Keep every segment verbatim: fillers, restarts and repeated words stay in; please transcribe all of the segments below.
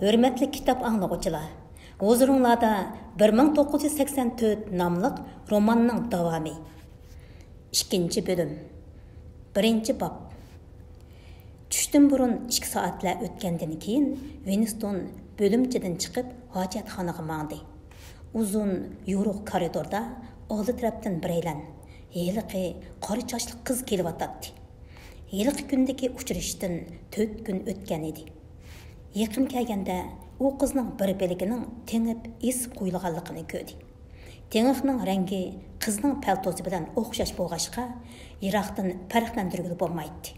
ھۆرمەتلىك كىتاب ئاڭلىغۇچىلار، ھۇزۇرۇڭلاردا بىر مىڭ توققۇز يۈز سەكسەن تۆت ناملىق روماننىڭ داۋامى. ئىككىنچى بۆلۈم. بىرىنچى باب. چۈشتىن بۇرۇن ئىككى سائەتلەر ئۆتكەندىن كېيىن، ۋىنستون بۆلۈمچىدىن چىقىپ، ھاجەتخانىغا ماڭدى. ئۇزۇن، يورۇق كارىدوردا ئالدى تەرەپتىن بىرەيلەن، ھېلىقى قارا چاچلىق قىز كېلىۋاتاتتى. ھېلىقى كۈندىكى ئۇچرىشىشتىن تۆت كۈن ئۆتكەن ئىدى. يېقىن كەلگەندە، ئۇ قىزنىڭ بىر بىلىكىنىڭ تېڭىپ ئېسىپ قويۇلغانلىقىنى كۆردى. تېڭىقنىڭ رەڭگى قىزنىڭ پەلتوسى بىلەن ئوخشاش بولغاچقا، يىراقتىن پەرقلەندۈرگىلى بولمايتتى.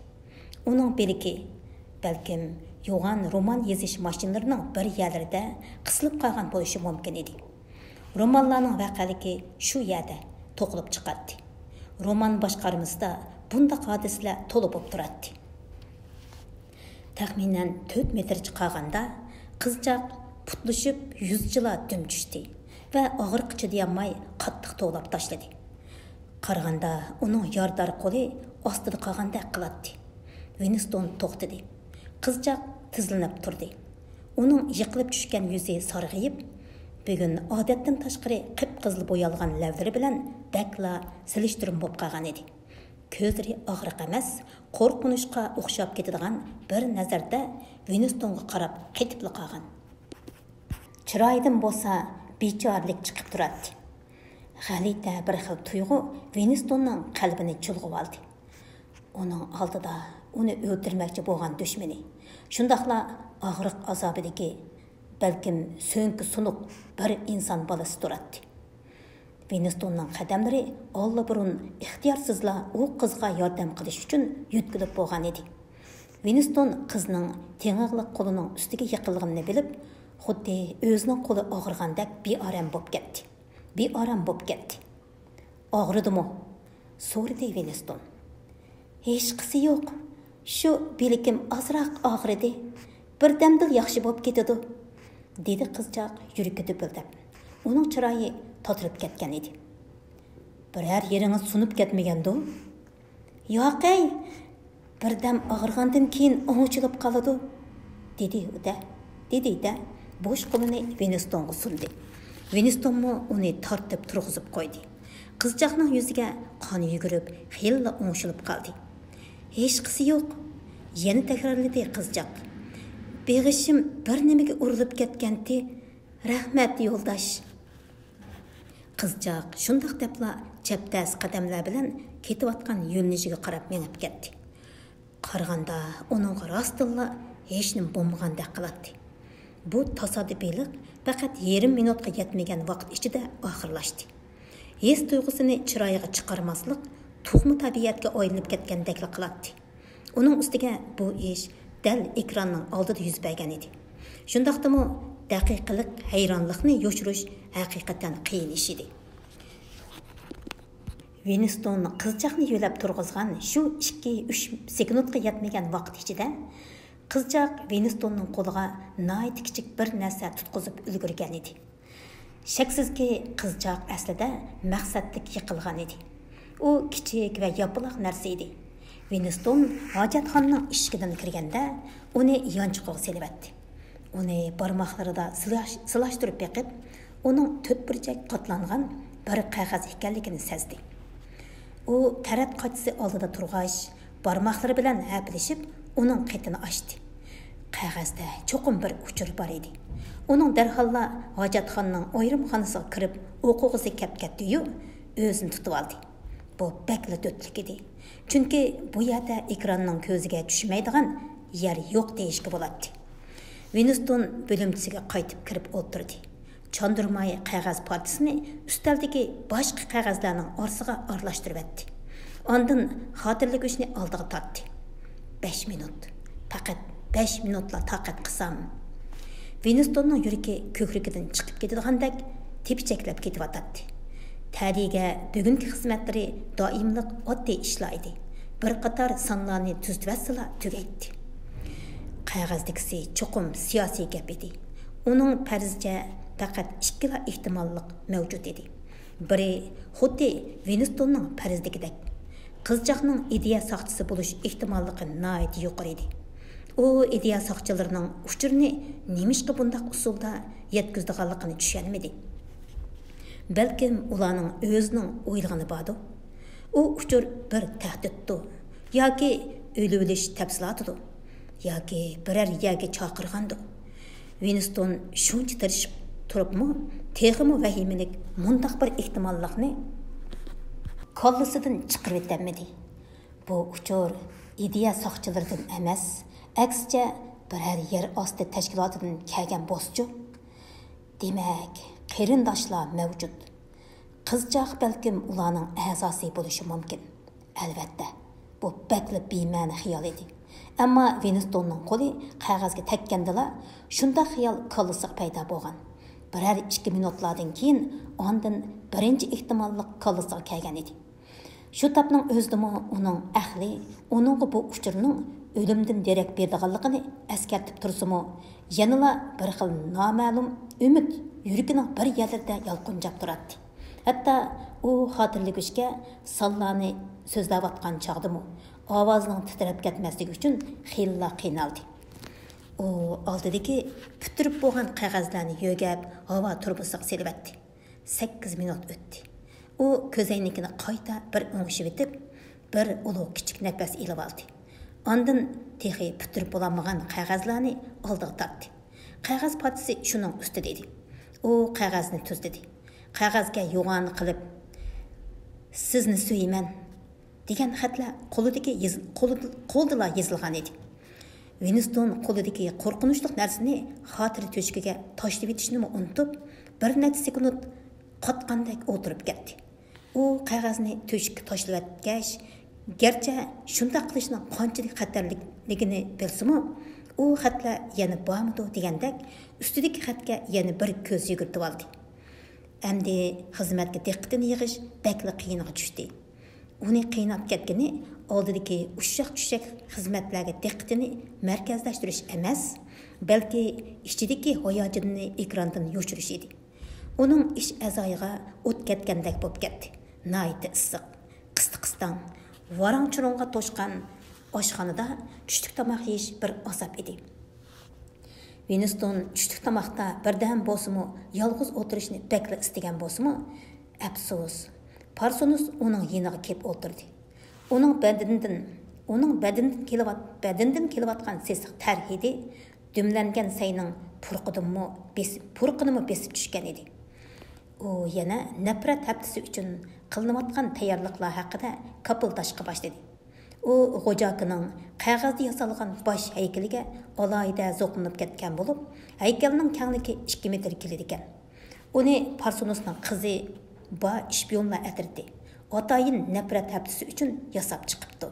ئۇنىڭ بىلىكى، بەلكىم، يوغان رومان يېزىش ماشىنىلىرىنىڭ بىر يەرلىرىدە قىسىلىپ قالغان بولۇشى مۇمكىن ئىدى. رومانلارنىڭ ۋەقەلىكى شۇ يەردە توقۇلۇپ چىقاتتى. رومان باشقارمىسىدا بۇنداق ھادىسىلەر تولا بولۇپ تۇراتتى. تەخمىنەن تۆت مېتىرچە قالغاندا، قىزچاق پۇتلىشىپ يۈزچىلا دۈم چۈشتى ۋە ئاغرىققا چىدىيالماي قاتتىق توۋلاپ تاشلىدى. قارىغاندا ئۇنىڭ يارىدار قولى ئاستىدا قالغاندەك قىلاتتى. ۋىنستون توختىدى. قىزچاق تىزلىنىپ تۇردى. ئۇنىڭ يىقىلىپ چۈشكەن يۈزى سارغىيىپ، بۈگۈن ئادەتتىن تاشقىرى قىپقىزىل بويالغان لەۋلىرى بىلەن بەكلا سېلىشتۇرما بولۇپ قالغان ئىدى. كۆزلىرى ئاغرىق ئەمەس، قورقۇنچقا ئوخشاپ كېتىدىغان بىر نەزەردە ۋىنستونغا قاراپ قېتىپلا قالغان. چىرايىدىن بولسا بىچارىلىك چىقىپ تۇراتتى. غەلىتە بىر خىل تۇيغۇ ۋىنستوننىڭ قەلبىنى چۇلغىۋالدى. ئۇنىڭ ئالدىدا ئۇنى ئۆلتۈرمەكچى بولغان دۈشمىنى، شۇنداقلا ئاغرىق ئازابىدىكى، بەلكىم سۆڭىكى سۇنۇق بىر ئىنسان بالىسى تۇراتتى. ۋىنستوننىڭ قەدەملىرى ئاللىبۇرۇن ئىختىيارسىزلا ئۇ قىزغا ياردەم قىلىش ئۈچۈن يۆتكىلىپ بولغان ئىدى. ۋىنستون قىزنىڭ تېڭىقلىق قولىنىڭ ئۈستىگە يېقىنلىغىنىنى بىلىپ، خۇددى ئۆزىنىڭ قولى ئاغرىغاندەك بىئارام بوپ كەتتى. بىئارام بوپ كەتتى. «ئاغرىدىمۇ؟» سورىدى ۋىنستون. «ھېچقىسى يوق. شۇ بىلىكىم ئازراق ئاغرىدى. بىردەمدىلا ياخشى بوپ كېتىدۇ»، دېدى قىزچاق يۈرىكى دۈپۈلدەپ. ئۇنىڭ چىرايى تاتىرىپ كەتكەن ئىدى. «بىرەر يېرىڭىز سۇنۇپ كەتمىگەندۇ؟» «ياقەي، بىردەم ئاغرىغاندىن كېيىن ئوڭشىلىپ قالىدۇ»، دېدى دە، دېدى دە، بوش قولىنى ۋىنستونغا سۇندى. ۋىنستونمۇ ئۇنى تارتىپ تۇرغۇزۇپ قويدى. قىزچاقنىڭ يۈزىگە قان يۈگۈرۈپ، خېلىلا ئوڭشىلىپ قالدى. «ھېچقىسى يوق»، يەنە تەكرارلىدى قىزچاق. «بېغىشىم بىر نېمىگە ئۇرۇلۇپ كەتكەنتى. رەھمەت، يولداش.» قىزچاق شۇنداق دەپلا چەپدەس قەدەملەر بىلەن كېتىۋاتقان يۆنىلىشىگە قاراپ مېڭىپ كەتتى. قارىغاندا ئۇنىڭغا راستتىنلا ھېچنېمە بولمىغاندەك قىلاتتى. بۇ تاسادىپىيلىق پەقەت يېرىم مىنۇتقا يەتمىگەن ۋاقىت ئىچىدە ئاخىرلاشتى. ھېس تۇيغۇسىنى چىرايىغا چىقارماسلىق تۇغما تەبىئەتكە ئايلىنىپ كەتكەندەكلا قىلاتتى. ئۇنىڭ ئۈستىگە بۇ ئىش دەل ئېكراننىڭ ئالدىدا يۈز بەرگەن ئىدى. شۇنداقتىمۇ دەقىقىلىك ھەيرانلىقنى يوشۇرۇش ھەقىقەتەن قىيىن ئىش ئىدى. ۋىنستون قىزچاقنى يۆلەپ تۇرغۇزغان شۇ ئىككى، ئۈچ سېكۇنتقا يەتمىگەن ۋاقىت ئىچىدە، قىزچاق ۋىنستوننىڭ قولىغا ناھايىتى كىچىك بىر نەرسە تۇتقۇزۇپ ئۈلگۈرگەن ئىدى. شەكسىزكى، قىزچاق ئەسلىدە مەقسەتلىك يىقىلغان ئىدى. ئۇ كىچىك ۋە ياپىلاق نەرسە ئىدى. ۋىنستون ھاجەتخانىنىڭ ئىشىكىدىن كىرگەندە، ئۇنى يانچۇقىغا سېلىۋەتتى. ئۇنى بارماقلىرىدا سىلاش-، سىلاشتۇرۇپ بېقىپ، ئۇنىڭ تۆت بۇرجەك قاتلانغان بىر قەغەز ئىكەنلىكىنى سەزدى. ئۇ تەرەت قاچىسى ئالدىدا تۇرغاچ، بارماقلىرى بىلەن ھەپىلىشىپ، ئۇنىڭ قېتىنى ئاچتى. قەغەزدە چوقۇم بىر ئۇچۇر بار ئىدى. ئۇنىڭ دەرھاللا ھاجەتخانىنىڭ ئايرىم خانىسىغا كىرىپ ئوقۇغۇسى كەپ كەتتى-يۇ، ئۆزىنى تۇتۇۋالدى. بۇ بەكلا دۆتلۈك ئىدى. چۈنكى بۇ يەردە ئېكراننىڭ كۆزىگە چۈشمەيدىغان يەر يوق دېيىشكە بولاتتى. ۋىنستون بۆلۈمچىسىگە قايتىپ كىرىپ ئولتۇردى. چاندۇرماي قەغەز پارچىسىنى ئۈستەلدىكى باشقا قەغەزلەرنىڭ ئارىسىغا ئارىلاشتۇرۇۋەتتى. ئاندىن خاتىرىلىگۈچنى ئالدىغا تارتتى. بەش مىنۇت. پەقەت بەش مىنۇتلا تاقەت قىلسام. ۋىنستوننىڭ يۈرىكى كۆكرىكىدىن چىقىپ كېتىدىغاندەك تېپىچەكلەپ كېتىۋاتاتتى. تەدىگە بۈگۈنكى خىزمەتلىرى دائىملىق ئاددىي ئىشلار ئىدى. بىر قاتار سانلارنى تۈزىتىۋەتسىلا تۈگەيتتى. قەغەزدىكىسى چوقۇم سىياسىي گەپ ئىدى. ئۇنىڭ پەرىزىچە پەقەت ئىككىلا ئېھتىماللىق مەۋجۇت ئىدى. بىرى خۇددى ۋىنستوننىڭ پەرىزىدىكىدەك، قىزچاقنىڭ ئىدىيە ساقچىسى بولۇش ئېھتىماللىقى ناھايىتى يۇقىرى ئىدى. ئۇ ئىدىيە ساقچىلىرىنىڭ ئۇچۇرنى نېمىشقا بۇنداق ئۇسۇلدا يەتكۈزىدىغانلىقىنى چۈشەنمىدى. بەلكىم ئۇلارنىڭ ئۆزىنىڭ ئويلىغىنى باردۇ. ئۇ ئۇچۇر بىر تەھدىتتۇ ياكى ئۆلۈۋېلىش تەپسىلاتىدۇ ياكى بىرەر يەرگە چاقىرغاندۇ. ۋىنستون شۇنچە تىرىشىپ تۇرۇپمۇ، تېخىمۇ ۋەھىمىلىك مۇنداق بىر ئېھتىماللىقنى كاللىسىدىن چىقىرىۋېتەلمىدى. بۇ ئۇچۇر ئىدىيە ساقچىلىرىدىن ئەمەس، ئەكسىچە بىرەر يەر ئاستى تەشكىلاتىدىن كەلگەن بولسىچۇ؟ دېمەك، قېرىنداشلار مەۋجۇت. قىزچاق بەلكىم ئۇلارنىڭ ئەزاسى بولۇشى مۇمكىن. ئەلۋەتتە، بۇ بەكلا بىمەنە خىيال ئىدى. ئەمما ۋىنستوننىڭ قولى قەغەزگە تەگكەندىلا، شۇنداق خىيال كاللىسىغا پەيدا بولغان. بىرەر ئىككى مىنۇتلاردىن كېيىن ئاندىن بىرىنچى ئېھتىماللىق كاللىسىغا كەلگەن ئىدى. شۇ تاپنىڭ ئۆزىدىمۇ ئۇنىڭ ئەقلى ئۇنىڭغا بۇ ئۇچۇرنىڭ ئۆلۈمدىن دېرەك بېرىدىغانلىقىنى ئەسكەرتىپ تۇرسىمۇ، يەنىلا بىر خىل نامەلۇم ئۈمىد يۈرىكىنىڭ بىر يەرلىرىدە يالقۇنجاپ تۇراتتى. ھەتتا ئۇ خاتىرىلىگۈچكە سانلارنى سۆزلەۋاتقان چاغدىمۇ ئاۋازىنىڭ تىترەپ كەتمەسلىكى ئۈچۈن خېلىلا قىينالدى. ئۇ ئالدىدىكى پۈتتۈرۈپ بولغان قەغەزلەرنى يۆگەپ، ھاۋا تۇرۇبىسىغا سېلىۋەتتى. سەككىز مىنۇت ئۆتتى. ئۇ كۆزەينىكىنى قايتا بىر ئوڭشىۋېتىپ، بىر ئۇلۇغ كىچىك نەپەس ئېلىۋالدى. ئاندىن تېخى پۈتتۈرۈپ بولالمىغان قەغەزلەرنى ئالدىغا تارتتى. قەغەز پارچىسى شۇنىڭ ئۈستىدە ئىدى. ئۇ قەغەزنى تۈزلىدى. قەغەزگە يوغان قىلىپ، «سىزنى سۆيىمەن» دېگەن خەتلەر قولىدىكى يېز-، قولىدا-، قولدىلا يېزىلغان ئىدى. ۋىنستون قولىدىكى قورقۇنچلۇق نەرسىنى خاتىرە تۆشۈكىگە تاشلىۋېتىشنىمۇ ئۇنتۇپ، بىر نەچچە سېكۇنت قاتقاندەك ئولتۇرۇپ كەتتى. ئۇ قەغەزنى تۆشۈككە تاشلىۋەتكەچ، گەرچە شۇنداق قىلىشنىڭ قانچىلىك خەتەرلىكلىكىنى بىلسىمۇ، ئۇ خەتلەر يەنە بارمىدۇ دېگەندەك ئۈستىدىكى خەتكە يەنە بىر كۆز يۈگۈرتۈۋالدى. ئەمدى خىزمەتكە دىققىتىنى يىغىش بەكلا قىيىنغا چۈشتى. ئۇنى قىيناپ كەتكىنى ئالدىدىكى ئۇششاق-چۈششەك خىزمەتلەرگە دىققىتىنى مەركەزلەشتۈرۈش ئەمەس، بەلكى ئىچىدىكى ھاياجىنىنى ئېكراندىن يوشۇرۇش ئىدى. ئۇنىڭ ئىچ ئەزايىغا ئوت كەتكەندەك بولۇپ كەتتى. ناھايىتى ئىسسىق، قىستى-قىستاڭ، ۋاراڭ-چۇرۇڭغا توشقان ئاشخانىدا چۈشلۈك تاماق يېيىش بىر ئازاب ئىدى. ۋىنستون چۈشلۈك تاماقتا بىردەم بولسىمۇ يالغۇز ئولتۇرۇشنى بەكلا ئىستىگەن بولسىمۇ، ئەپسۇس، پارسونۇس ئۇنىڭ يېنىغا كېلىپ ئولتۇردى. ئۇنىڭ بەدىنىدىن، ئۇنىڭ بەدىنىدىن كېلىۋات-، بەدىنىدىن كېلىۋاتقان سېسىق تەر ھىدى دۈملەنگەن سەينىڭ پۇرىقىدىنمۇ بېسىپ، پۇرىقىنىمۇ بېسىپ چۈشكەن ئىدى. ئۇ يەنە نەپرەت ھەپتىسى ئۈچۈن قىلىنىۋاتقان تەييارلىقلار ھەققىدە كاپىلداشقا باشلىدى. ئۇ غوجاكىنىڭ قەغەزدە ياسالغان باش ھەيكىلىگە ئالاھىدە زوقلىنىپ كەتكەن بولۇپ، ھەيكەلنىڭ كەڭلىكى ئىككى مېتىر كېلىدىكەن. ئۇنى پارسونۇسنىڭ قىزى بار ئىشپىيونلار ئەترىتى، ئاتايىن نەپرەت ھەپتىسى ئۈچۈن ياساپ چىقىپتۇ.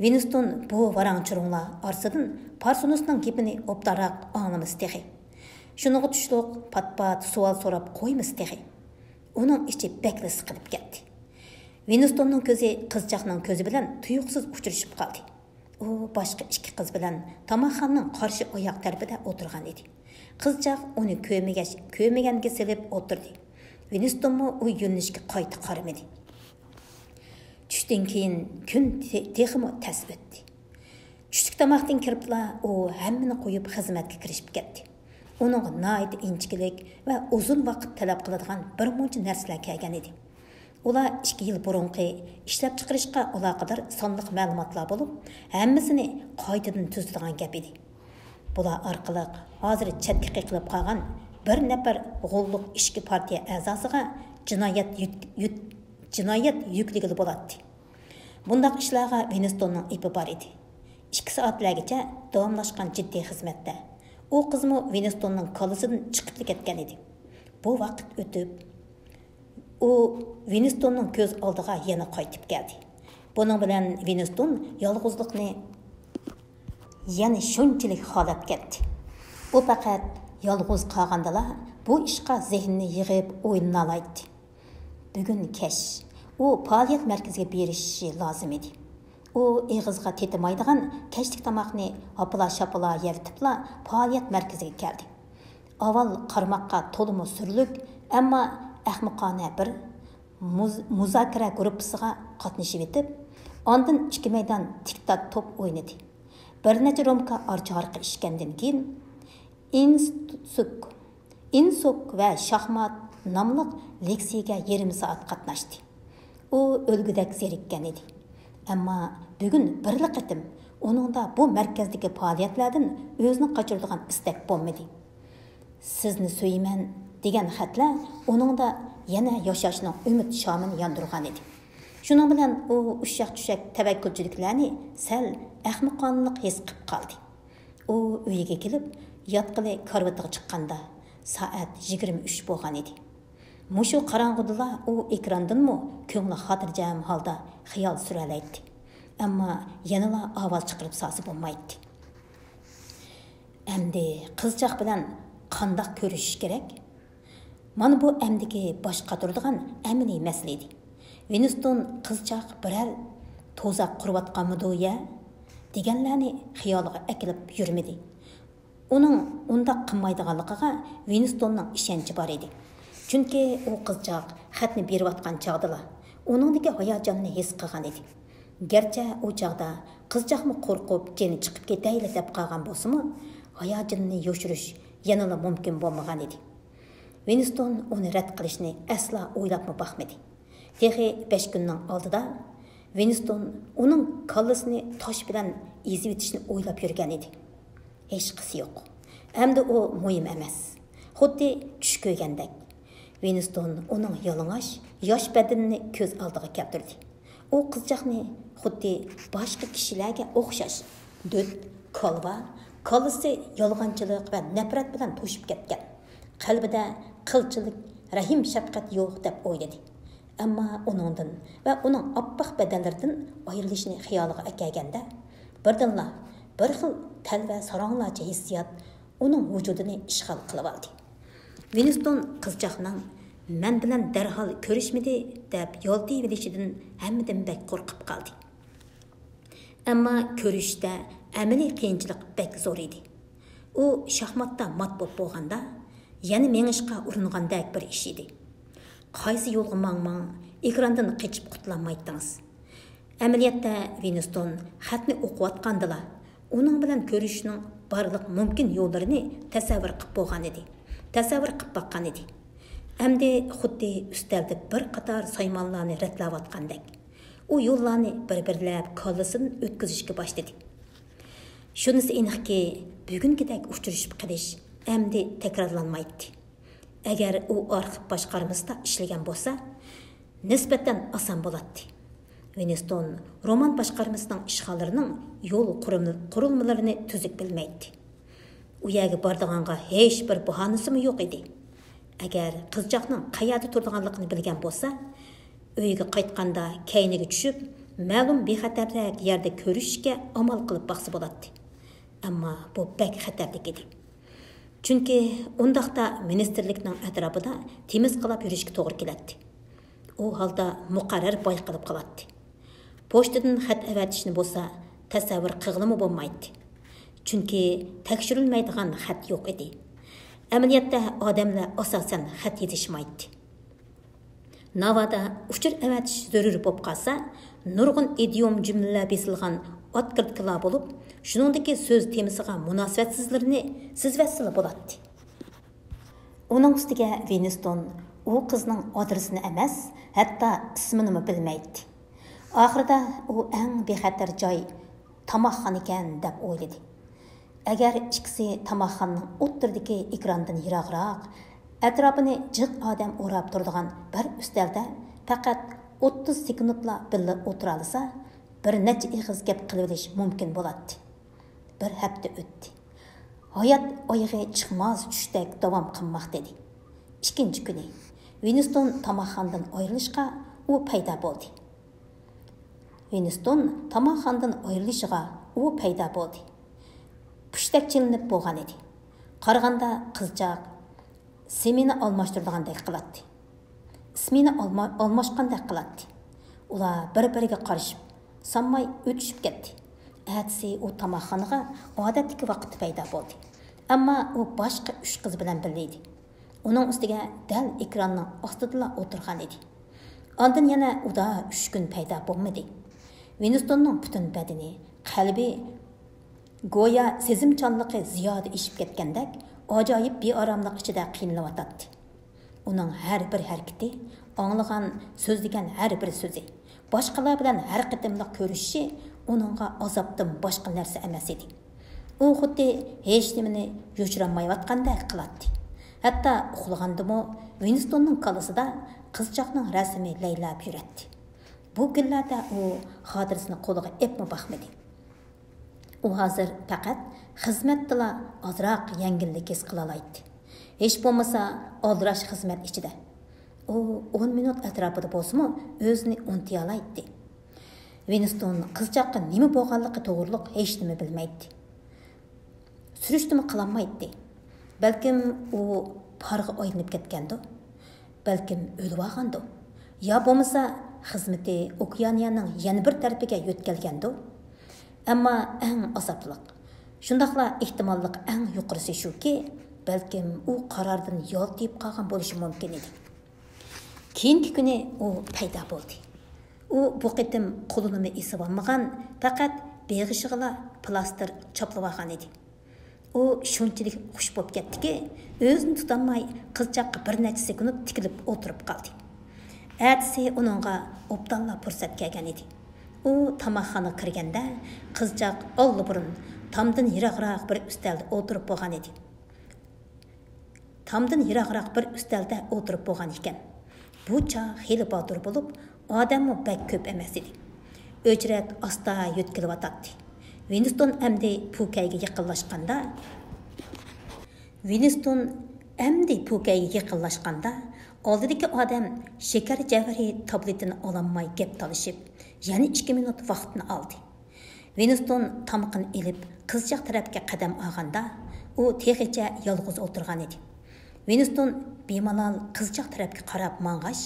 ۋىنستون بۇ ۋاراڭ-چۇرۇڭلار ئارىسىدىن پارسونۇسنىڭ گېپىنى ئوبدانراق ئاڭلىمىسا تېخى. شۇنىڭغا تۇشلۇق پات-پات سوئال سوراپ قويمىسا تېخى. ئۇنىڭ ئىچى بەكلا سىقىلىپ كەتتى. ۋىنستوننىڭ كۆزى قىزچاقنىڭ كۆزى بىلەن تۇيۇقسىز ئۇچرىشىپ قالدى. ئۇ باشقا ئىككى قىز بىلەن تاماقخانىنىڭ قارشى ئاياغ تەرىپىدە ئولتۇرغان ئىدى. قىزچاق ئۇنى كۆرمىگەچ، كۆرمىگەنگە سېلىپ ئولتۇردى. ۋىنستونمۇ ئۇ يۆنىلىشكە قايتا قارىمىدى. چۈشتىن كېيىن كۈن تې-، تېخىمۇ تەس ئۆتتى. چۈشلۈك تاماقتىن كىرىپلا ئۇ ھەممىنى قويۇپ خىزمەتكە كىرىشىپ كەتتى. ئۇنىڭغا ناھايىتى ئىنچىكىلىك ۋە ئۇزۇن ۋاقىت تەلەپ قىلىدىغان بىر مۇنچە نەرسىلەر كەلگەن ئىدى. ئۇلار ئىككى يىل بۇرۇنقى ئىشلەپچىقىرىشقا ئالاقىدار سانلىق مەلۇماتلار بولۇپ، ھەممىسىنى قايتىدىن تۈزىدىغان گەپ ئىدى. بۇلار ئارقىلىق ھازىر چەتكە قېقىلىپ قالغان بىر نەپەر غوللۇق ئىچكى پارتىيە ئەزاسىغا جىنايەت يۈت-، يۈت-، جىنايەت يۈكلىگىلى بولاتتى. بۇنداق ئىشلارغا ۋىنستوننىڭ ئېپى بار ئىدى. ئىككى سائەتلەرگىچە داۋاملاشقان جىددىي خىزمەتتە ئۇ قىزمۇ ۋىنستوننىڭ كاللىسىدىن چىقىپلا كەتكەن ئىدى. بۇ ۋاقىت ئۆتۈپ، ئۇ ۋىنستوننىڭ كۆز ئالدىغا يەنە قايتىپ كەلدى. بۇنىڭ بىلەن ۋىنستون يالغۇزلۇقنى يەنە شۇنچىلىك خالاپ كەتتى. ئۇ پەقەت يالغۇز قالغاندىلا بۇ ئىشقا زېھنىنى يىغىپ ئويلىنالايتتى. بۈگۈن كەچ ئۇ پائالىيەت مەركىزىگە بېرىشى لازىم ئىدى. ئۇ ئېغىزغا تېتىمايدىغان كەچلىك تاماقنى ھاپىلا-شاپىلا يەۋېتىپلا پائالىيەت مەركىزىگە كەلدى. ئاۋۋال قارىماققا تولىمۇ سۈرلۈك، ئەمما ئەخمىقانە بىر مۇز-، مۇزاكىرە گۇرۇپپىسىغا قاتنىشىۋېتىپ، ئاندىن ئىككى مەيدان تىك-تاك توپ ئوينىدى. بىر نەچچە رومكا ئارچا ھارىقى ئىچكەندىن كېيىن، ئىنسۇك، ئىنسۇك ۋە شاھمات ناملىق لېكسىيەگە يېرىم سائەت قاتناشتى. ئۇ ئۆلگۈدەك زېرىككەن ئىدى. ئەمما بۈگۈن بىرلا قېتىم ئۇنىڭدا بۇ مەركەزدىكى پائالىيەتلەردىن ئۆزىنى قاچۇرىدىغان ئىستەك بولمىدى. سىزنى سۆيىمەن دېگەن خەتلەر ئۇنىڭدا يەنە ياشاشنىڭ ئۈمىد شامىنى ياندۇرغان ئىدى. شۇنىڭ بىلەن ئۇ ئۇششاق-چۈششەك تەۋەككۈلچىلىكلەرنى سەل ئەخمىقانىلىق ھېس قىلىپ قالدى. ئۇ ئۆيىگە كېلىپ، ياتقىلى كارىۋىتىغا چىققاندا، سائەت يىگىرمە ئۈچ بولغان ئىدى. مۇشۇ قاراڭغۇدىلا ئۇ ئېكراندىنمۇ كۆڭلى خاتىرجەم ھالدا خىيال سۈرەلەيتتى. ئەمما يەنىلا ئاۋاز چىقىرىپ سالسا بولمايتتى. ئەمدى قىزچاق بىلەن قانداق كۆرۈشۈش كېرەك؟ مانا بۇ ئەمدىكى باش قاتۇرىدىغان ئەمەلىي مەسىلە ئىدى. ۋىنستون قىزچاق بىرەر توزاق قۇرۇۋاتقانمىدۇ يە؟ دېگەنلەرنى خىيالىغا ئەكېلىپ يۈرمىدى. ئۇنىڭ ئۇنداق قىلمايدىغانلىقىغا ۋىنستوننىڭ ئىشەنچى بار ئىدى. چۈنكى ئۇ قىزچاق خەتنى بېرىۋاتقان چاغدىلا ئۇنىڭدىكى ھاياجاننى ھېس قىلغان ئىدى. گەرچە ئۇ چاغدا قىزچاقمۇ قورقۇپ جېنى چىقىپ كېتەيلا دەپ قالغان بولسىمۇ، ھاياجىنىنى يوشۇرۇش يەنىلا مۇمكىن بولمىغان ئىدى. ۋىنستون ئۇنى رەت قىلىشنى ئەسلا ئويلاپمۇ باقمىدى. تېخى بەش كۈننىڭ ئالدىدا ۋىنستون ئۇنىڭ كاللىسىنى تاش بىلەن ئېزىۋېتىشنى ئويلاپ يۈرگەن ئىدى. ھېچقىسى يوق. ئەمدى ئۇ مۇھىم ئەمەس. خۇددى چۈش كۆرگەندەك. ۋىنستون ئۇنىڭ يالىڭاچ، ياش بەدىنىنى كۆز ئالدىغا كەلتۈردى. ئۇ قىزچاقنى خۇددى باشقا كىشىلەرگە ئوخشاش دۆت، كالۋا، كاللىسى يالغانچىلىق ۋە نەپرەت بىلەن توشۇپ كەتكەن، قەلبىدە قىلچىلىك رەھىم-شەپقەت يوق دەپ ئويلىدى. ئەمما ئۇنىڭدىن ۋە ئۇنىڭ ئاپئاق بەدەنلىرىدىن ئايرىلىشنى خىيالىغا ئەكەلگەندە، بىردىنلا بىر خىل تەلۋە ساراڭلارچە ھېسسىيات ئۇنىڭ ۋۇجۇدىنى ئىشغال قىلىۋالدى. ۋىنستون قىزچاقنىڭ «مەن بىلەن دەرھال كۆرۈشمىدى» دەپ يالتىيىۋېلىشىدىن ھەممىدىن بەك قورقۇپ قالدى. ئەمما كۆرۈشۈشتە ئەمەلىي قىيىنچىلىق بەك زور ئىدى. ئۇ شاھماتتا مات بولۇپ بولغاندا، يەنە مېڭىشقا ئۇرۇنغاندەك بىر ئىش ئىدى. قايسى يولغا ماڭماڭ، ئېكراندىن قېچىپ قۇتۇلالمايتتىڭىز. ئەمەلىيەتتە ۋىنستون خەتنى ئوقۇۋاتقاندىلا، ئۇنىڭ بىلەن كۆرۈشۈشنىڭ بارلىق مۇمكىن يوللىرىنى تەسەۋۋۇر قىلىپ بولغان ئىدى. تەسەۋۋۇر قىلىپ باققان ئىدى. ئەمدى خۇددى ئۈستەلدە بىر قاتار سايمانلارنى رەتلەۋاتقاندەك، ئۇ يوللارنى بىر-بىرلەپ كاللىسىدىن ئۆتكۈزۈشكە باشلىدى. شۇنىسى ئېنىقكى، بۈگۈنكىدەك ئۇچرىشىپ قېلىش ئەمدى تەكرارلانمايتتى. ئەگەر ئۇ ئارخىپ باشقارمىسىدا ئىشلىگەن بولسا، نىسبەتەن ئاسان بولاتتى. ۋىنستون رومان باشقارمىسىنىڭ ئىشخانىلىرىنىڭ يول قۇرۇم-، قۇرۇلمىلىرىنى تۈزۈك بىلمەيتتى. ئۇ يەرگە بارىدىغانغا ھېچ بىر باھانىسىمۇ يوق ئىدى. ئەگەر قىزچاقنىڭ قەيەردە تۇرىدىغانلىقىنى بىلگەن بولسا، ئۆيىگە قايتقاندا كەينىگە چۈشۈپ، مەلۇم بىخەتەررەك يەردە كۆرۈشۈشكە ئامال قىلىپ باقسا بولاتتى. ئەمما بۇ بەك خەتەرلىك ئىدى. چۈنكى ئۇنداقتا مىنىستىرلىكنىڭ ئەتراپىدا تېمىزقىلاپ يۈرۈشكە توغرا كېلەتتى. ئۇ ھالدا مۇقەررەر بايقىلىپ قالاتتى. پوچتىدىن خەت ئەۋەتىشنى بولسا تەسەۋۋۇر قىلغىلىمۇ بولمايتتى. چۈنكى تەكشۈرۈلمەيدىغان خەت يوق ئىدى. ئەمەلىيەتتە ئادەملەر ئاساسەن خەت يېزىشمايتتى. ناۋادا ئۇچۇر ئەۋەتىش زۆرۈر بولۇپ قالسا، نۇرغۇن ئىدىيوم جۈملىلەر بېسىلغان ئوتكرىتكىلار بولۇپ، شۇنىڭدىكى سۆز تېمىسىغا مۇناسىۋەتسىزلىرىنى سىزىۋەتسىلا بولاتتى. ئۇنىڭ ئۈستىگە ۋىنستون ئۇ قىزنىڭ ئادرېسىنى ئەمەس، ھەتتا ئىسمىنىمۇ بىلمەيتتى. ئاخىرىدا ئۇ ئەڭ بىخەتەر جاي تاماقخانىكەن دەپ ئويلىدى. ئەگەر ئىككىسى تاماقخانىنىڭ ئوتتۇرىدىكى ئېكراندىن يىراقراق، ئەتراپىنى جىق ئادەم ئوراپ تۇرىدىغان بىر ئۈستەلدە پەقەت ئوتتۇز سېكۇنتلا بىللە ئولتۇرالىسا، بىر نەچچە ئېغىز گەپ قىلىۋېلىش مۇمكىن بولاتتى. بىر ھەپتە ئۆتتى. ھايات ئايىغى چىقماز چۈشتەك داۋام قىلماقتا ئىدى. ئىككىنچى كۈنى ۋىنستون تاماقخانىدىن ئايرىلىشقا ئۇ پەيدا بولدى. ۋىنستون تاماقخانىدىن ئايرىلىشىغا ئۇ پەيدا بولدى. پۇشتەك چېلىنىپ بولغان ئىدى. قارىغاندا قىزچاق سمېنا ئالماشتۇرىدىغاندەك قىلاتتى. سمېنا ئالما-، ئالماشقاندەك قىلاتتى. ئۇلار بىر-بىرىگە قارىشىپ، سانماي ئۆتۈشۈپ كەتتى. ئەتىسى ئۇ تاماقخانىغا ئادەتتىكى ۋاقىتتا پەيدا بولدى. ئەمما ئۇ باشقا ئۈچ قىز بىلەن بىللە ئىدى. ئۇنىڭ ئۈستىگە دەل ئېكراننىڭ ئاستىدىلا ئولتۇرغان ئىدى. ئاندىن يەنە ئۇدا ئۈچ كۈن پەيدا بولمىدى. ۋىنستوننىڭ پۈتۈن بەدىنى، قەلبى، گويا سېزىمچانلىقى زىيادە ئېشىپ كەتكەندەك، ئاجايىپ بىئاراملىق ئىچىدە قىينىلىۋاتاتتى. ئۇنىڭ ھەر بىر ھەرىكىتى، ئاڭلىغان، سۆزلىگەن ھەر بىر سۆزى، باشقىلار بىلەن ھەر قېتىملىق كۆرۈشۈشى ئۇنىڭغا ئازابتىن باشقا نەرسە ئەمەس ئىدى. ئۇ خۇددى ھېچنېمىنى يوشۇرالمايۋاتقاندەك قىلاتتى. ھەتتا ئۇخلىغاندىمۇ ۋىنستوننىڭ كاللىسىدا قىزچاقنىڭ رەسىمى لەيلەپ يۈرەتتى. بۇ كۈنلەردە ئۇ خاتىرىسىنى قولىغا ئېپمۇ باقمىدى. ئۇ ھازىر پەقەت خىزمەتتىلا ئازراق يەڭگىللىك ھېس قىلالايتتى. ھېچ بولمىسا ئالدىراش خىزمەت ئىچىدە. ئۇ ئون مىنۇت ئەتراپىدا بولسىمۇ ئۆزىنى ئۇنتۇيالايتتى. ۋىنستون قىزچاققا نېمە بولغانلىقى توغرۇلۇق ھېچنېمە بىلمەيتتى. سۈرۈشتىمۇ قىلالمايتتى. بەلكىم ئۇ پارغا ئايلىنىپ كەتكەندۇ؟ بەلكىم ئۆلۈۋالغاندۇ؟ يا بولمىسا خىزمىتى ئوكيانىيەنىڭ يەنە بىر تەرىپىگە يۆتكەلگەندۇ؟ ئەمما ئەڭ ئازابلىق، شۇنداقلا ئېھتىماللىق ئەڭ يۇقىرىسى شۇكى، بەلكىم ئۇ قاراردىن يالتىيىپ قالغان بولۇشى مۇمكىن ئىدى. كېيىنكى كۈنى ئۇ پەيدا بولدى. ئۇ بۇ قېتىم قولىنىمۇ ئېسىۋالمىغان، پەقەت بېغىشىغىلا پىلاستىر چاپلىۋالغان ئىدى. ئۇ شۇنچىلىك خۇش بولۇپ كەتتىكى، ئۆزىنى تۇتالماي قىزچاققا بىر نەچچە سېكۇنت تىكىلىپ ئولتۇرۇپ قالدى. ئەتىسى ئۇنىڭغا ئوبدانلا پۇرسەت كەلگەن ئىدى. ئۇ تاماقخانىغا كىرگەندە، قىزچاق ئاللىبۇرۇن تامدىن يىراقراق بىر ئۈستەلدە ئولتۇرۇپ بولغان ئىدى. تامدىن يىراقراق بىر ئۈستەلدە ئولتۇرۇپ بولغان ئىكەن. بۇ چاغ خېلى باتۇر بولۇپ، ئادەممۇ بەك كۆپ ئەمەس ئىدى. ئۆچرەت ئاستا يۆتكىلىۋاتاتتى. ۋىنستون ئەمدى پوكەيگە يېقىنلاشقاندا، ۋىنستون ئەمدى پوكەيگە يېقىنلاشقاندا، ئالدىدىكى ئادەم شېكەر جەۋھىرى تابلېتىنى ئالالماي گەپ تالىشىپ، يەنە ئىككى مىنۇت ۋاقتىنى ئالدى. ۋىنستون تامىقىنى ئېلىپ، قىزچاق تەرەپكە قەدەم ئالغاندا، ئۇ تېخىچە يالغۇز ئولتۇرغان ئىدى. ۋىنستون بىمالال قىزچاق تەرەپكە قاراپ ماڭغاچ،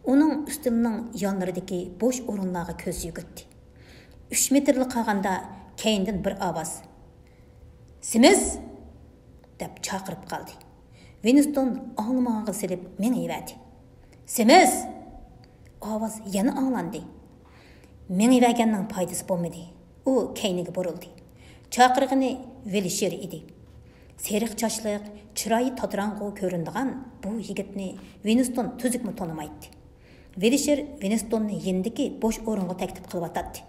ئۇنىڭ ئۈستىلىنىڭ يانلىرىدىكى بوش ئورۇنلارغا كۆز يۈگۈرتتى. ئۈچ مېتىرلا قالغاندا كەينىدىن بىر ئاۋاز، «سىمىز!» دەپ چاقىرىپ قالدى. ۋىنستون ئاڭلىمىغانغا سېلىپ مېڭىۋەردى. «سىمىز!» ئاۋاز يەنە ئاڭلاندى. مېڭىۋەرگەننىڭ پايدىسى بولمىدى. ئۇ كەينىگە بۇرۇلدى. چاقىرغىنى ۋىلىشېر ئىدى. سېرىق چاچلىق، چىرايى تاتىراڭغۇ كۆرۈنىدىغان بۇ يىگىتنى ۋىنستون تۈزۈكمۇ تونۇمايتتى. ۋىلىشېر ۋىنستوننى يېنىدىكى بوش ئورۇنغا تەكلىپ قىلىۋاتاتتى.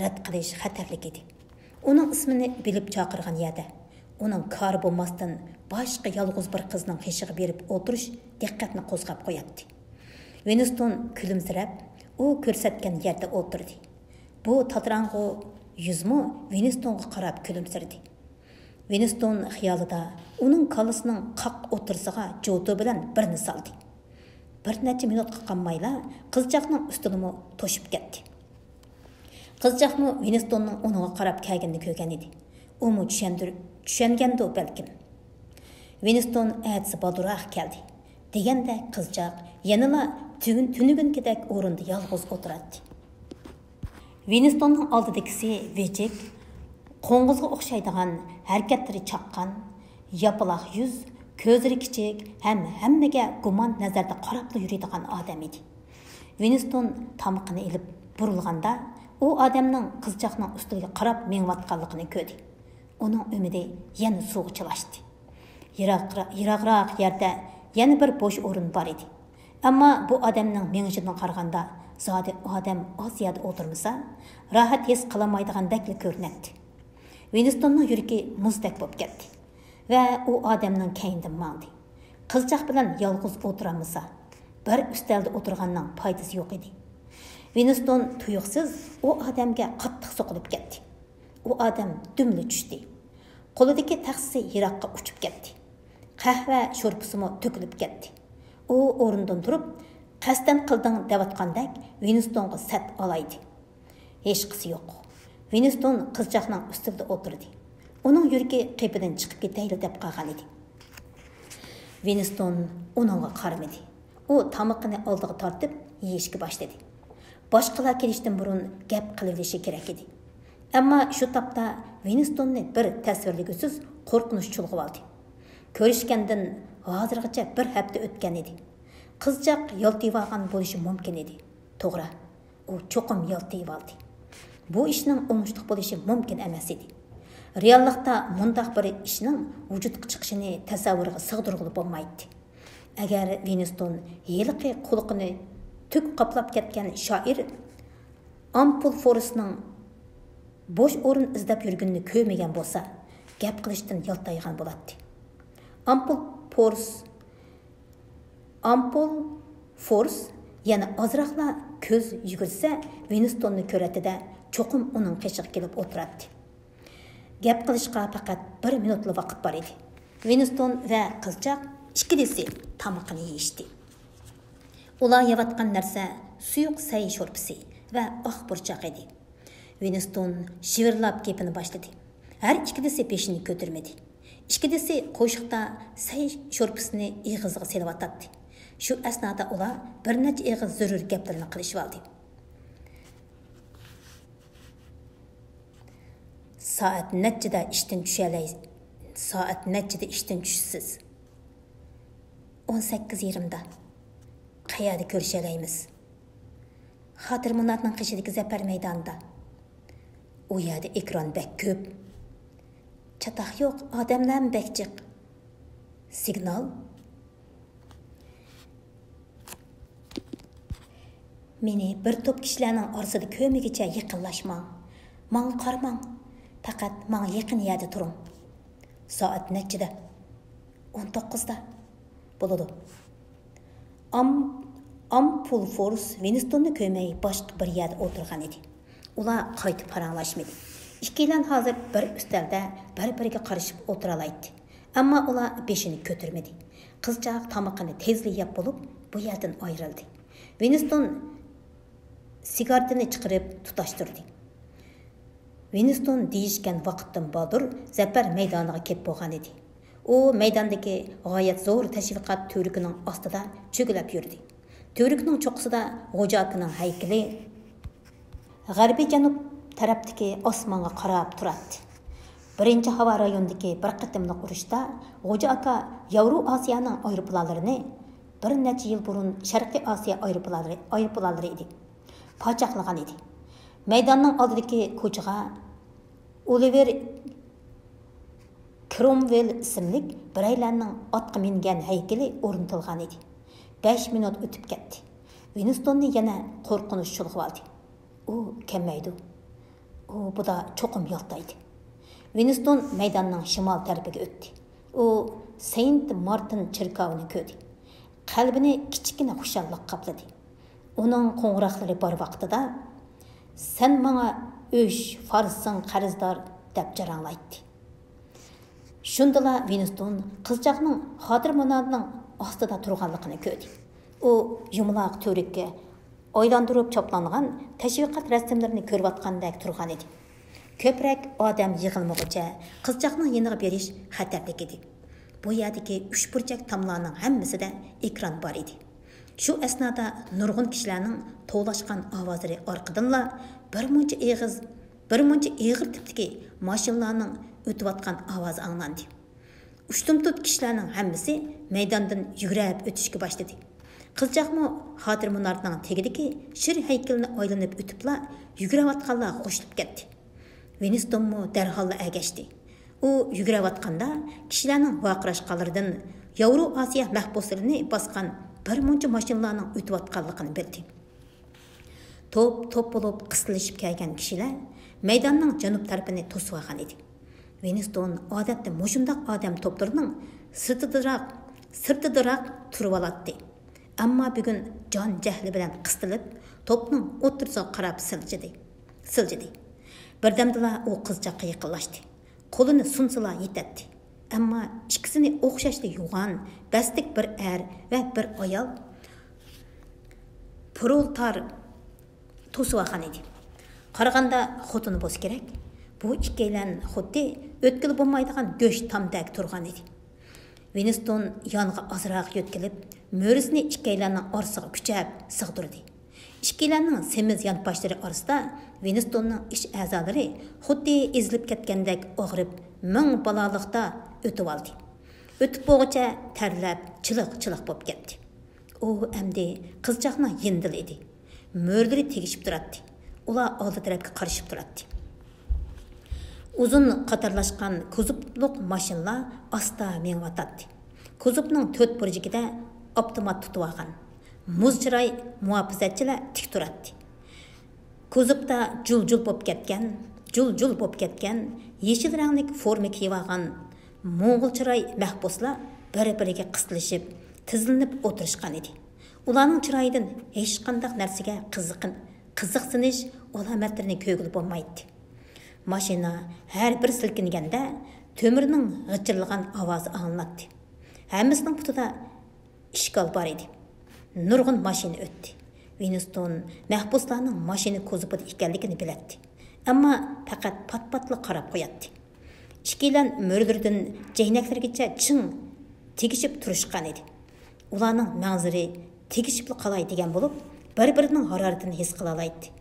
رەت قىلىش خەتەرلىك ئىدى. ئۇنىڭ ئىسمىنى بىلىپ چاقىرغان يەردە، ئۇنىڭ كارى بولماستىن، باشقا يالغۇز بىر قىزنىڭ قېشىغا بېرىپ ئولتۇرۇش دىققەتنى قوزغاپ قوياتتى. ۋىنستون كۈلۈمسىرەپ، ئۇ كۆرسەتكەن يەردە ئولتۇردى. بۇ تاتىراڭغۇ يۈزمۇ ۋىنستونغا قاراپ كۈلۈمسىرىدى. ۋىنستون خىيالىدا ئۇنىڭ كاللىسىنىڭ قاق ئوتتۇرىسىغا جوتۇ بىلەن بىرنى سالدى. بىر نەچچە مىنۇتقا قالمايلا قىزچاقنىڭ ئۈستىلىمۇ توشۇپ كەتتى. قىزچاقمۇ ۋىنستوننىڭ ئۇنىڭغا قاراپ كەلگىنىنى كۆرگەن ئىدى. ئۇمۇ چۈشەندۈر-، چۈشەنگەندۇ بەلكىم. ۋىنستون ئەتىسى بالدۇرراق كەلدى. دېگەندەك قىزچاق يەنىلا تۈگۈن-، تۈنۈگۈنكىدەك ئورۇندا يالغۇز ئولتۇراتتى. ۋىنستوننىڭ ئالدىدىكىسى ۋىجىك، قوڭغۇزغا ئوخشايدىغان، ھەرىكەتلىرى چاققان، ياپىلاق يۈز، كۆزلىرى كىچىك ھەم ھەممىگە گۇمان نەزەردە قاراپلا يۈرىدىغان ئادەم ئىدى. ۋىنستون تامىقىنى ئېلىپ بۇرۇلغاندا، ئۇ ئادەمنىڭ قىزچاقنىڭ ئۈستىگە قاراپ مېڭىۋاتقانلىقىنى كۆردى. ئۇنىڭ ئۈمىدى يەنە سۇغا چىلاشتى. يىراقرا-، يىراقراق يەردە يەنە بىر بوش ئورۇن بار ئىدى. ئەمما بۇ ئادەمنىڭ مېڭىشىدىن قارىغاندا، زادى ئادەم ئاز يەردە ئولتۇرمىسا، راھەت ھېس قىلالمايدىغاندەكلا كۆرۈنەتتى. ۋىنستوننىڭ يۈرىكى مۇزدەك بولۇپ كەتتى ۋە ئۇ ئادەمنىڭ كەينىدىن ماڭدى. قىزچاق بىلەن يالغۇز ئولتۇرالمىسا، بىر ئۈستەلدە ئولتۇرغاننىڭ پايدىسى يوق ئىدى. ۋىنستون تۇيۇقسىز ئۇ ئادەمگە قاتتىق سوقۇلۇپ كەتتى. ئۇ ئادەم دۈملا چۈشتى. قولىدىكى تەخسىسى يىراققا ئۇچۇپ كەتتى. قەھۋە شورپىسىمۇ تۆكۈلۈپ كەتتى. ئۇ ئورنىدىن تۇرۇپ، «قەستەن قىلدىڭ» دەۋاتقاندەك ۋىنستونغا سەت ئالايدى. ھېچقىسى يوق. ۋىنستون قىزچاقنىڭ ئۈستىلىدە ئولتۇردى. ئۇنىڭ يۈرىكى قېپىدىن چىقىپ كېتەيلا دەپ قالغان ئىدى. ۋىنستون ئۇنىڭغا قارىمىدى. ئۇ تامىقىنى ئالدىغا تارتىپ يېيىشكە باشلىدى. باشقىلار كېلىشتىن بۇرۇن گەپ قىلىۋېلىشى كېرەك ئىدى. ئەمما شۇ تاپتا ۋىنستوننى بىر تەسۋىرلىگۈسىز قورقۇنچ چۇلغىۋالدى. كۆرۈشكەندىن ھازىرغىچە بىر ھەپتە ئۆتكەن ئىدى. قىزچاق يالتىيىۋالغان بولۇشى مۇمكىن ئىدى. توغرا، ئۇ چوقۇم يالتىيىۋالدى. بۇ ئىشنىڭ ئوڭۇشلۇق بولۇشى مۇمكىن ئەمەس ئىدى. رېئاللىقتا مۇنداق بىر ئىشنىڭ ۋۇجۇدقا چىقىشىنى تەسەۋۋۇرغا سىغدۇرغىلى بولمايتتى. ئەگەر ۋىنستون ھېلىقى قۇلىقىنى تۈك قاپلاپ كەتكەن شائىر ئامپۇل فورسنىڭ بوش ئورۇن ئىزدەپ يۈرگىنىنى كۆرمىگەن بولسا، گەپ قىلىشتىن يالتايغان بولاتتى. ئامپۇل فورس، ئامپۇل فورس يەنە ئازراقلا كۆز يۈگۈرتسە، ۋىنستوننى كۆرەتتى-دە، چوقۇم ئۇنىڭ قېشىغا كېلىپ ئولتۇراتتى. گەپ قىلىشقا پەقەت بىر مىنۇتلا ۋاقىت بار ئىدى. ۋىنستون ۋە قىزچاق ئىككىلىسى تامىقىنى يېيىشتى. ئۇلار يەۋاتقان نەرسە سۇيۇق سەي شورپىسى ۋە ئاق پۇرچاق ئىدى. ۋىنستون شىۋىرلاپ گېپىنى باشلىدى. ھەر ئىككىلىسى بېشىنى كۆتۈرمىدى. ئىككىلىسى قوشۇقتا سەي شورپىسىنى ئېغىزىغا سېلىۋاتاتتى. شۇ ئەسنادا ئۇلار بىر نەچچە ئېغىز زۆرۈر گەپلىرىنى قىلىشىۋالدى. سائەت نەچچىدە ئىشتىن چۈشەلەي-، سائەت نەچچىدە ئىشتىن چۈشىسىز؟ ئون سەككىز يېرىمدا. قەيەردە كۆرۈشەلەيمىز؟ خاتىرە مۇنارنىڭ قېشىدىكى زەپەر مەيدانىدا. ئۇ يەردە ئېكران بەك كۆپ. چاتاق يوق، ئادەملەرمۇ بەك جىق. سىگنال؟ مېنى بىر توپ كىشىلەرنىڭ ئارىسىدا كۆرمىگۈچە يېقىنلاشماڭ. ماڭا قارىماڭ. پەقەت ماڭا يېقىن يەردە تۇرۇڭ. سائەت نەچچىدە؟ ئون توققۇزدا. بولىدۇ. ئام-، ئامپۇل فورس ۋىنستوننى كۆرمەي باشقا بىر يەردە ئولتۇرغان ئىدى. ئۇلار قايتا پاراڭلاشمىدى. ئىككىيلەن ھازىر بىر ئۈستەلدە بىر-بىرىگە قارىشىپ ئولتۇرالايتتى. ئەمما ئۇلار بېشىنى كۆتۈرمىدى. قىزچاق تامىقىنى تېزلا يەپ بولۇپ، بۇ يەردىن ئايرىلدى. ۋىنستون سىگارېتىنى چىقىرىپ تۇتاشتۇردى. ۋىنستون دېيىشكەن ۋاقىتتىن بالدۇر زەپەر مەيدانىغا كېلىپ بولغان ئىدى. ئۇ مەيداندىكى غايەت زور تەشۋىقات تۈۋرۈكىنىڭ ئاستىدا چۆگىلەپ يۈردى. تۈۋرۈكنىڭ چوققىسىدا غوجا ئاكىنىڭ ھەيكىلى غەربىي جەنۇب تەرەپتىكى ئاسمانغا قاراپ تۇراتتى. بىرىنچى ھاۋا رايونىدىكى بىر قېتىملىق ئۇرۇشتا غوجا ئاكا ياۋرو ئاسىيانىڭ ئايروپىلانلىرىنى، بىر نەچچە يىل بۇرۇن شەرقىي ئاسىيا ئايروپىلانلىرى، ئايروپىلانلىرى ئىدى، پاچاقلىغان ئىدى. مەيداننىڭ ئالدىدىكى كوچىغا ئولىۋېر كرومۋېل ئىسىملىك بىرەيلەننىڭ ئاتقا مىنگەن ھەيكىلى ئورنىتىلغان ئىدى. بەش مىنۇت ئۆتۈپ كەتتى. ۋىنستوننى يەنە قورقۇنچ چۇلغىۋالدى. ئۇ كەلمەيدۇ. ئۇ بۇدا چوقۇم يالتايدى. ۋىنستون مەيداننىڭ شىمال تەرىپىگە ئۆتتى. ئۇ سېينت مارتىن چېركاۋىنى كۆردى. قەلبىنى كىچىككىنە خۇشاللىق قاپلىدى. ئۇنىڭ قوڭغۇراقلىرى بار ۋاقتىدا، «سەن ماڭا ئۆچ، فارسىڭ قەرزدار» دەپ جاراڭلايتتى. شۇندىلا ۋىنستون قىزچاقنىڭ خاتىرە مۇنارىنىڭ ئاستىدا تۇرغانلىقىنى كۆردى. ئۇ يۇمىلاق تۈۋرۈككە ئايلاندۇرۇپ چاپلانغان تەشۋىقات رەسىملىرىنى كۆرۈۋاتقاندەك تۇرغانىدى. كۆپرەك ئادەم يىغىلمىغۇچە قىزچاقنىڭ يېنىغا بېرىش خەتەرلىك ئىدى. بۇ يەردىكى ئۈچ بۇرجەك تاملارنىڭ ھەممىسىدە ئېكران بار ئىدى. شۇ ئەسنادا نۇرغۇن كىشىلەرنىڭ توۋلاشقان ئاۋازلىرى ئارقىدىنلا بىر مۇنچە ئېغىز، بىر مۇنچە ئېغىر تىپتىكى ماشىنىلارنىڭ ئۆتۈۋاتقان ئاۋازى ئاڭلاندى. ئۇشتۇمتۇت كىشىلەرنىڭ ھەممىسى مەيداندىن يۈگرەپ ئۆتۈشكە باشلىدى. قىزچاقمۇ خاتىرە مۇنارنىڭ تېگىدىكى شىر ھەيكىلىنى ئايلىنىپ ئۆتۈپلا، يۈگرەۋاتقانلارغا قوشۇلۇپ كەتتى. ۋىنستونمۇ دەرھاللا ئەگەشتى. ئۇ يۈگرەۋاتقاندا، كىشىلەرنىڭ ۋارقىراشقانلىرىدىن ياۋرو ئاسىيا مەھبۇسلىرىنى باسقان بىر مۇنچە ماشىنىلارنىڭ ئۆتۈۋاتقانلىقىنى بىلدى. توپ-توپ بولۇپ قىستىلىشىپ كەلگەن كىشىلەر مەيداننىڭ جەنۇب تەرىپىنى توسۇۋالغان ئىدى. ۋىنستون ئادەتتە مۇشۇنداق ئادەم توپلىرىنىڭ سىرتىدىراق، سىرتىدىراق تۇرۇۋالاتتى. ئەمما بۈگۈن جان جەھلى بىلەن قىستىلىپ، توپنىڭ ئوتتۇرىسىغا قاراپ سىلجىدى. سىلجىدى. بىردەمدىلا ئۇ قىزچاققا يېقىنلاشتى. قولىنى سۇنسىلا يېتەتتى. ئەمما ئىككىسىنى ئوخشاشلا يوغان، بەستلىك بىر ئەر ۋە بىر ئايال پرولتار توسۇۋالغان ئىدى. قارىغاندا خوتۇنى بولسا كېرەك. بۇ ئىككىيلەن خۇددى ئۆتكىلى بولمايدىغان گۆش تامدەك تۇرغان ئىدى. ۋىنستون يانغا ئازراق يۆتكىلىپ، مۈرىسىنى ئىككىيلەننىڭ ئارىسىغا كۈچەپ سىغدۇردى. ئىككىيلەننىڭ سېمىز يانپاشلىرى ئارىسىدا ۋىنستوننىڭ ئىچ ئەزالىرى خۇددى ئېزىلىپ كەتكەندەك ئاغرىپ، مىڭ بالالىقتا ئۆتۈۋالدى. ئۆتۈپ بولغۇچە تەرلەپ، چىلىق-چىلىق بولۇپ كەتتى. ئۇ ئەمدى قىزچاقنىڭ يېنىدىلا ئىدى. مۈرىلىرى تېگىشىپ تۇراتتى. ئۇلار ئالدى تەرەپكە قارىشىپ تۇراتتى. ئۇزۇن قاتارلاشقان كوزۇپلۇق ماشىنىلار ئاستا مېڭىۋاتاتتى. كوزۇپنىڭ تۆت بۇرجىكىدە ئاپتومات تۇتۇۋالغان مۇز چىراي مۇھاپىزەتچىلەر تىك تۇراتتى. كوزۇپتا جۇل-جۇل بولۇپ كەتكەن، جۇل-جۇل بولۇپ كەتكەن يېشىل رەڭلىك فورما كىيىۋالغان موڭغۇل چىراي مەھبۇسلار بىر-بىرىگە قىستىلىشىپ، تىزلىنىپ ئولتۇرۇشقان ئىدى. ئۇلارنىڭ چىرايىدىن ھېچقانداق نەرسىگە قىزىقىن-، قىزىقسىنىش ئالامەتلىرىنى كۆرگىلى بولمايتتى. ماشىنا ھەر بىر سىلكىنگەندە، تۆمۈرنىڭ غىچىرلىغان ئاۋازى ئاڭلىناتتى. ھەممىسىنىڭ پۇتىدا ئىشكال بار ئىدى. نۇرغۇن ماشىنا ئۆتتى. ۋىنستون مەھبۇسلارنىڭ ماشىنا كوزۇپىدا ئىكەنلىكىنى بىلەتتى. ئەمما پەقەت پات-پاتلا قاراپ قوياتتى. ئىككىيلەن مۈرىلىرىدىن جەينەكلىرىگىچە چىڭ تېگىشىپ تۇرۇشقان ئىدى. ئۇلارنىڭ مەڭزىلىرى تېگىشىپلا قالاي دېگەن بولۇپ، بىر-بىرىنىڭ ھارارىتىنى ھېس قىلالايتتى.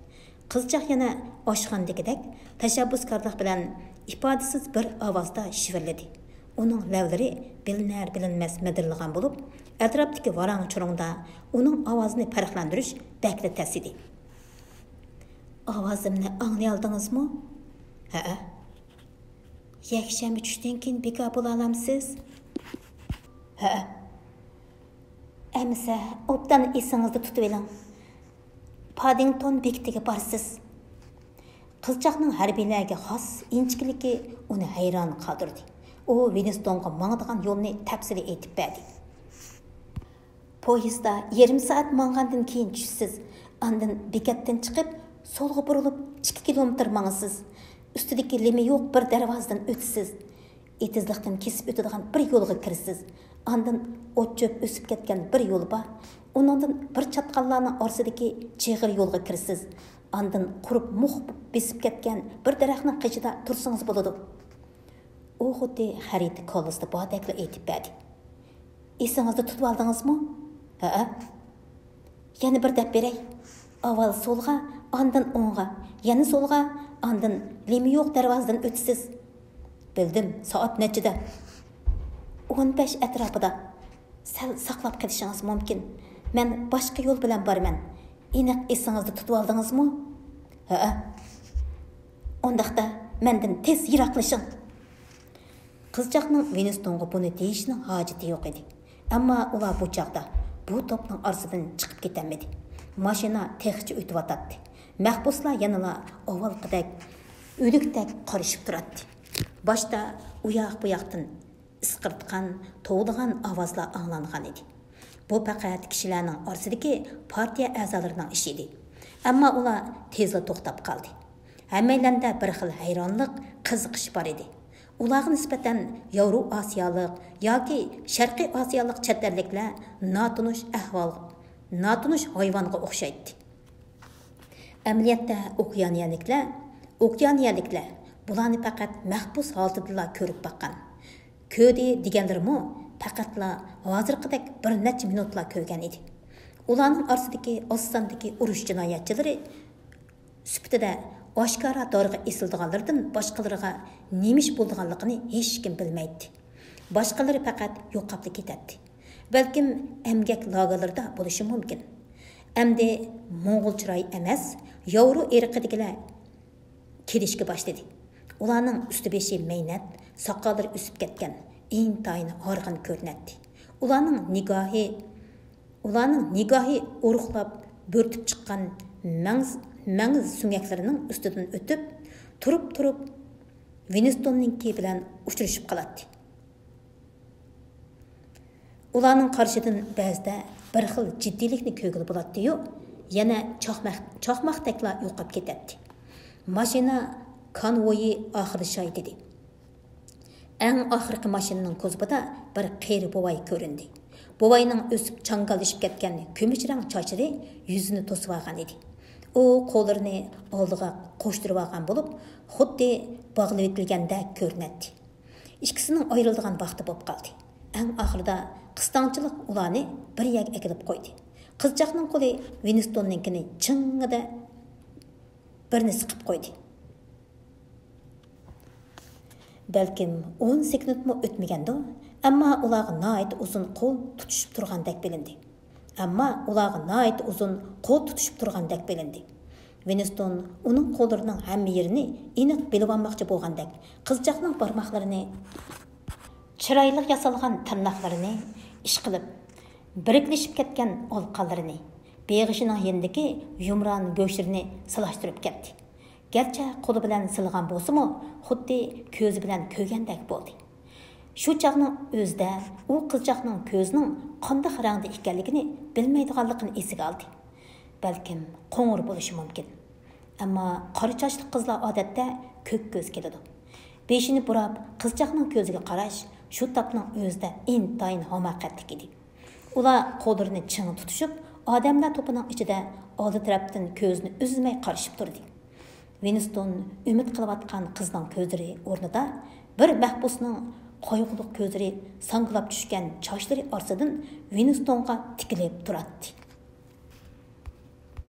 قىزچاق يەنە ئاشخانىدىكىدەك تەشەببۇسكارلىق بىلەن ئىپادىسىز بىر ئاۋازدا شىۋىرلىدى. ئۇنىڭ لەۋلىرى بىلىنەر-بىلىنمەس مىدىرلىغان بولۇپ، ئەتراپتىكى ۋاراڭ-چۇرۇڭدا ئۇنىڭ ئاۋازىنى پەرقلەندۈرۈش بەكلا تەس ئىدى. ئاۋازىمنى ئاڭلىيالدىڭىزمۇ؟ ھەئە. يەكشەنبە چۈشتىن كېيىن بىكار بولالامسىز؟ ھەئە. ئەمىسە ئوبدان ئېسىڭىزدە تۇتۇۋېلىڭ. پادىڭتون بېكىتىگە بارىسىز. قىزچاقنىڭ ھەربىيلەرگە خاس ئىنچىكىلىكى ئۇنى ھەيران قالدۇردى. ئۇ ۋىنستونغا ماڭىدىغان يولنى تەپسىلىي ئېيتىپ بەردى. پويىزدا يېرىم سائەت ماڭغاندىن كېيىن چۈشىسىز. ئاندىن بېكەتتىن چىقىپ، سولغا بۇرۇلۇپ ئىككى كىلومېتىر ماڭىسىز. ئۈستىدىكى لىمى يوق بىر دەرۋازىدىن ئۆتىسىز. ئېتىزلىقتىن كېسىپ ئۆتىدىغان بىر يولغا كىرىسىز. ئاندىن ئوت-چۆپ ئۆسۈپ كەتكەن بىر يول بار. ئۇنىڭدىن بىر چاتقاللارنىڭ ئارىسىدىكى چىغىر يولغا كىرىسىز. ئاندىن قۇرۇپ مۇخ بېسىپ كەتكەن بىر دەرەخنىڭ قېشىدا تۇرسىڭىز بولىدۇ. ئۇ خۇددى خەرىتە كاللىسىدا باردەكلا ئېيتىپ بەردى. ئېسىڭىزدە تۇتۇۋالدىڭىزمۇ؟ ھەئە. يەنە بىر دەپ بېرەي. ئاۋۋال سولغا، ئاندىن ئوڭغا، يەنە سولغا، ئاندىن لىمى يوق دەرۋازىدىن ئۆتىسىز. بىلدىم، سائەت نەچچىدە؟ ئون بەش ئەتراپىدا. سەل ساقلاپ قېلىشىڭىز مۇمكىن. مەن باشقا يول بىلەن بارىمەن. ئېنىق ئېسىڭىزدە تۇتۇۋالدىڭىزمۇ؟ ھەئە. ئۇنداقتا مەندىن تېز يىراقلىشىڭ. قىزچاقنىڭ ۋىنستونغا بۇنى دېيىشىنىڭ ھاجىتى يوق ئىدى. ئەمما ئۇلار بۇ چاغدا بۇ توپنىڭ ئارىسىدىن چىقىپ كېتەلمىدى. ماشىنا تېخىچە ئۆتۈۋاتاتتى. مەھبۇسلار يەنىلا ئاۋۋالقىدەك ئۆلۈكتەك قارىشىپ تۇراتتى. باشتا ئۇياق-بۇياقتىن ئىسقىرتقان، توۋلىغان ئاۋازلار ئاڭلانغان ئىدى. بۇ پەقەت كىشىلەرنىڭ ئارىسىدىكى پارتىيە ئەزالىرىنىڭ ئىشى ئىدى. ئەمما ئۇلار تېزلا توختاپ قالدى. ھەممەيلەندە بىر خىل ھەيرانلىق، قىزىقىش بار ئىدى. ئۇلارغا نىسبەتەن ياۋرو ئاسىيالىق ياكى شەرقىي ئاسىيالىق چەت ئەللىكلەر ناتونۇش ئەھۋال، ناتونۇش ھايۋانغا ئوخشايتتى. ئەمەلىيەتتە ئوكيانىيەلىكلەر، ئوكيانىيەلىكلەر بۇلارنى پەقەت مەھبۇس ھالىتىدىلا كۆرۈپ باققان. كۆردى دېگەنلىرىمۇ پەقەتلا ھازىرقىدەك بىر نەچچە مىنۇتلا كۆرگەن ئىدى. ئۇلارنىڭ ئارىسىدىكى ئاز ساندىكى ئۇرۇش جىنايەتچىلىرى سۈپىتىدە ئاشكارا دارغا ئېسىلىدىغانلىرىدىن باشقىلىرىغا نېمە ئىش بولىدىغانلىقىنى ھېچكىم بىلمەيتتى. باشقىلىرى پەقەت يوقاپلا كېتەتتى. بەلكىم ئەمگەك لاگېرلىرىدا بولۇشى مۇمكىن. ئەمدى موڭغۇل چىراي ئەمەس، ياۋرو ئىرقىدىكىلەر كېلىشكە باشلىدى. ئۇلارنىڭ ئۈستى بېشى مەينەت، ساقاللىرى ئۆسۈپ كەتكەن، ئىنتايىن ھارغىن كۆرۈنەتتى. ئۇلارنىڭ نىگاھى، ئۇلارنىڭ نىگاھى ئورۇقلاپ بۆرتۈپ چىققان مەڭز، مەڭز سۆڭەكلىرىنىڭ ئۈستىدىن ئۆتۈپ، تۇرۇپ تۇرۇپ ۋىنستوننىڭكى بىلەن ئۇچرىشىپ قالاتتى. ئۇلارنىڭ قارىشىدىن بەزىدە بىر خىل جىددىيلىكنى كۆرگىلى بولاتتىيۇ، يەنە چاقماق، چاقماقتەكلا يوقاپ كېتەتتى. ماشىنا كانۋويى ئاخىرلىشاي دېدى. ئەڭ ئاخىرقى ماشىنىنىڭ كوزۇپىدا بىر قېرى بوۋاي كۆرۈندى. بوۋاينىڭ ئۆسۈپ چاڭگاللىشىپ كەتكەن كۈمۈش رەڭ چاچلىرى يۈزىنى توسۇۋالغان ئىدى. ئۇ قوللىرىنى ئالدىغا قوشتۇرۇۋالغان بولۇپ، خۇددى باغلىۋېتىلگەندەك كۆرۈنەتتى. ئىككىسىنىڭ ئايرىلىدىغان ۋاقتى بولۇپ قالدى. ئەڭ ئاخىرىدا قىستاڭچىلىق ئۇلارنى بىر يەرگە ئەكېلىپ قويدى. قىزچاقنىڭ قولى ۋىنستوننىڭكىنى چىڭڭىدە بىرنى سىقىپ قويدى. بەلكىم ئون سېكۇنتمۇ ئۆتمىگەندۇ، ئەمما ئۇلارغا ناھايىتى ئۇزۇن قول تۇتۇشۇپ تۇرغاندەك بىلىندى. ئەمما ئۇلارغا ناھايىتى ئۇزۇن قول تۇتۇشۇپ تۇرغاندەك بىلىندى. ۋىنستون ئۇنىڭ قوللىرىنىڭ ھەممە يېرىنى ئېنىق بىلىۋالماقچى بولغاندەك، قىزچاقنىڭ بارماقلىرىنى، چىرايلىق ياسالغان تىرناقلىرىنى ئىشقىلىپ، بىرىكلىشىپ كەتكەن ئالىقانلىرىنى، بېغىشىنىڭ يېنىدىكى يۇمران گۆشلىرىنى سىلاشتۇرۇپ كەتتى. گەرچە قولى بىلەن سىلىغان بولسىمۇ، خۇددى كۆزى بىلەن كۆرگەندەك بولدى. شۇ چاغنىڭ ئۆزىدە ئۇ قىزچاقنىڭ كۆزىنىڭ قانداق رەڭدە ئىكەنلىكىنى بىلمەيدىغانلىقىنى ئېسىگە ئالدى. بەلكىم قوڭۇر بولۇشى مۇمكىن. ئەمما قارا چاچلىق قىزلار ئادەتتە كۆك كۆز كېلىدۇ. بېشىنى بۇراپ، قىزچاقنىڭ كۆزىگە قاراش شۇ تاپنىڭ ئۆزىدە ئىنتايىن ھاماقەتلىك ئىدى. ئۇلار قوللىرىنى چىڭ تۇتۇشۇپ، ئادەملەر توپىنىڭ ئىچىدە ئالدى تەرەپتىن كۆزىنى ئۈزمەي قارىشىپ تۇردى. ۋىنستون ئۈمىد قىلىۋاتقان قىزنىڭ كۆزلىرى ئورنىدا بىر مەھبۇسنىڭ قايغۇلۇق كۆزلىرى ساڭگىلاپ چۈشكەن چاچلىرى ئارىسىدىن ۋىنستونغا تىكىلىپ تۇراتتى.